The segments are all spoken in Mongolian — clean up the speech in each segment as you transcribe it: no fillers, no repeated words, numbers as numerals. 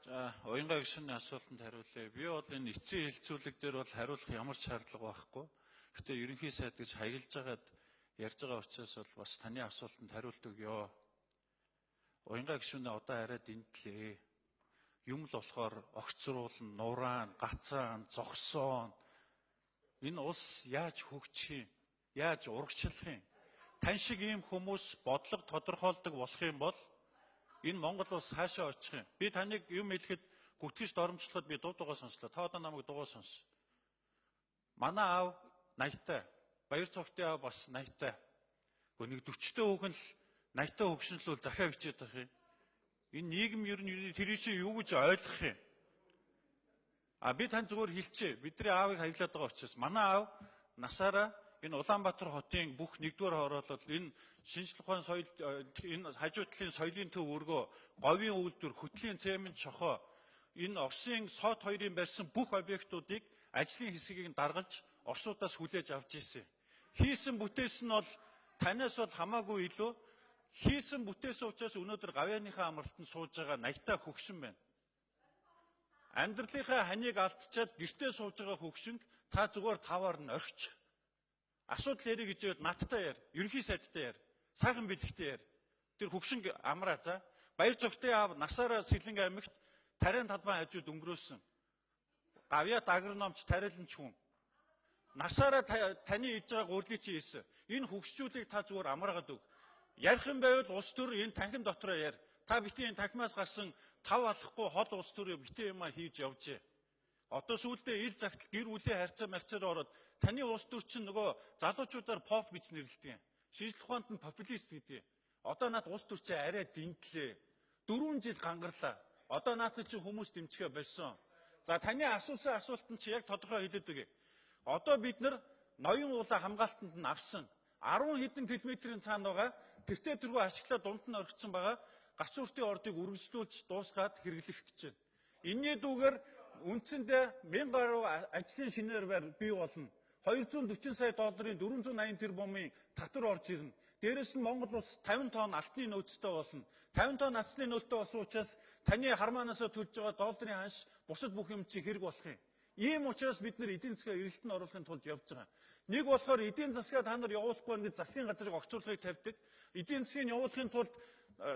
За, Уянга гишүүний асуултанд хариулъя. Би бол энэ эцсийн хэлэлцүүлэг дээр бол хариулах ямар ч шаардлага байхгүй. Гэхдээ ерөнхий сайд гэж хаягилж байгаад ярьж байгаа учраас бол бас таны асуултанд хариулт өгье. Уянга гишүүнээ одоо арай дэнтлээ. Юм л болохоор огцруулна, нураан, гацаан, зогсоон. Энэ улс яаж хөгжих юм? Яаж урагшлах юм? Тань шиг ийм хүмүүс бодлого тодорхойлдог болох юм бол энэ Монгол улс хаашаа очих юм? Би таныг юм хэлэхэд гүтгэж доромжлоход би дуу дуугаа сонслоо. Та одоо намайг дуугаа сонс. Манай аав 80-тай. Баяр цогтын аав бас 80-тай. Гэхдээ нэг 40-тэй хүүхэн л 80-тай хөгшинлүүл захиа бичээд байх юм. Энэ нийгэм ер нь тэр чинь юу гэж ойлгох юм? А би тань зүгээр хэлчихье. Бидний аавыг хаяглаад байгаа учраас манай аав насаараа энэ Улаанбаатар хотын бүх нэгдүгээр хороолол энэ шинжлэх ухааны соёл энэ хажуу талын соёлын төв өргөө говийн үйлдвэр хөтлийн цемент шохоо энэ Оросын сод хоёрын барьсан бүх объектуудыг ажлын хэсгийг даргалж Оросуудаас хүлээж авч ирсэн. Хийсэн бүтээсэн нь бол танаас бол хамаагүй илүү хийсэн бүтээсэн учраас өнөөдөр гавьяаныхаа амралтанд сууж байгаа 80-та хөгшин байна. Амьдралынхаа ханыг алдчихад гэртээ сууж байгаа хөгшинг та зүгээр таваар нь орхич. Асуудал ярих гэж байвал надтай яар, ерөнхий сайдтай яар, сайхан бэлэгтэй яар. Тэр хөгшинг амраа за. Баяр зогтын аав насаараа Сэлэнг аймагт тариан талбайн хажууд өнгөрөөсөн. Гавьяат агрономч тариаланч хүн. Насаараа таны хийж байгаа гурлыг чи хийсэн. Энэ хөгшчүүлийг та зүгээр амраагаад өг. Ярих юм байвал улс төр энэ танхим дотроо яар. Та битгий энэ танхимаас гарсан тав алахгүй хол улс төрөө битгий юмаа хийж явжээ. Одоо сүүлдээ ил загтал гэр бүлийн харьцаа марцаар ороод таны улс төр чинь нөгөө залуучуудаар поп гэж нэрлэдэг юм. Шинжлэх ухаанд нь популист гэдэг. Одоо над улс төр чинь арай дэнтлээ. 4 жил гангарлаа. Одоо наадах чинь хүмүүс дэмжихээ болсон. За таны асуусан асуулт нь чи яг тодорхой хэлээд өгье. Одоо бид нар ноён уулаа хамгаалтанд нь авсан. 10 хэдэн километрийн цаана байгаа тэртээ тэргүй ашиглаад дунд нь орхисон байгаа гарц үртийн ордыг үргэлжлүүлж дуусгаад хэрэглэх гэж байна. Энэний дүүгээр үндсэндээ 1000 гаруй ажлын шинээр байр бий болно. 240 сая долларын 480 тэрбумын татвар орж ирнэ. Дээрэс нь Монгол улс 50 тонн алтны нөөцтэй болно. 50 тонн алтны нөөцтэй болсон учраас таны хармаанаасаа төлж байгаа долларын ханш бусад бүх юм чи хэрэг болох юм. Ийм учраас бид нэр эдийн засгаа эргэлтэнд оруулахын тулд явж байгаа. Нэг болохоор эдийн засгаа та нар явуулахгүй нэг засгийн газрыг огцруулахыг тавьдаг. Эдийн засгийг явуулахын тулд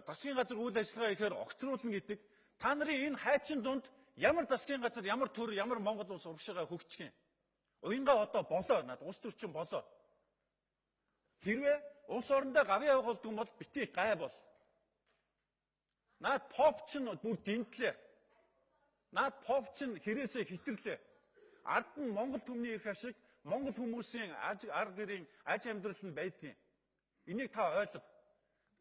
засгийн газар үйл ажиллагаа ихээр огцруулна гэдэг. Та нарын энэ хайчин дунд ямар засгийн газар, ямар төр, ямар Монгол улс урагшаага хөгжих юм? Уянга одоо болоо, над улс төр чинь болоо. Хэрвээ улс орондоо гавьяа явуулдаг юм бол битгий гай бол. Наад поп чинь бүр дэнтлээ. Наад поп чинь хэрээсээ хитрлээ. Ард нь Монгол түмний эрх ашиг, Монгол хүмүүсийн ар гэрийн аж амьдрал нь байдгийн. Энийг та ойлго.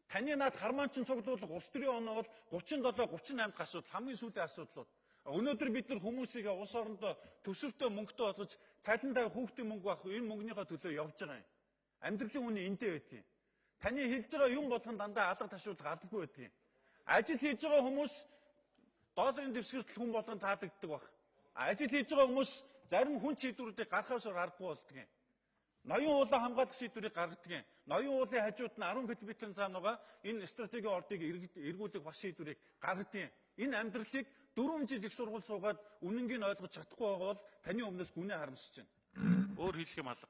Таны наад хармаанчин цуглуулах улс төрийн оноо бол 37 38 дахь асуудал, хамгийн сүүлийн асуудлууд. Өнөөдөр бид нар хүмүүсийг улс орондоо төсөвтэй мөнгөтэй болгож цалиндаа хүүхдийн мөнгө авах энэ мөнгөнийхөө төлөө явж байгаа юм. Амьдралын үнэ эндээ байдгийн. Таны хэлж байгаа юм болгон дандаа алга ташуулах албагүй байдгийн. Ажил хийж байгаа хүмүүс долларын дэвсгэртэл хүн болгон таалагддаг баг. Ажил хийж байгаа хүмүүс зарим хүн шийдвэрүүдийг гаргахаас аргагүй болдго юм. Ноён уулаа хамгаалах шийдвэрийг гаргадаг юм. Ноён уулын хажууд нь 10 км-ийн цаана байгаа энэ стратегийн ордыг эргүүлэх бас шийдвэрийг гаргадаг юм. Энэ амьдралыг 4 жил их сургууль суугаад үнэнгийг ойлгож чадахгүй байгаа бол таны өмнөөс гүнээ харамсаж байна. Өөр хэлэх юм алга.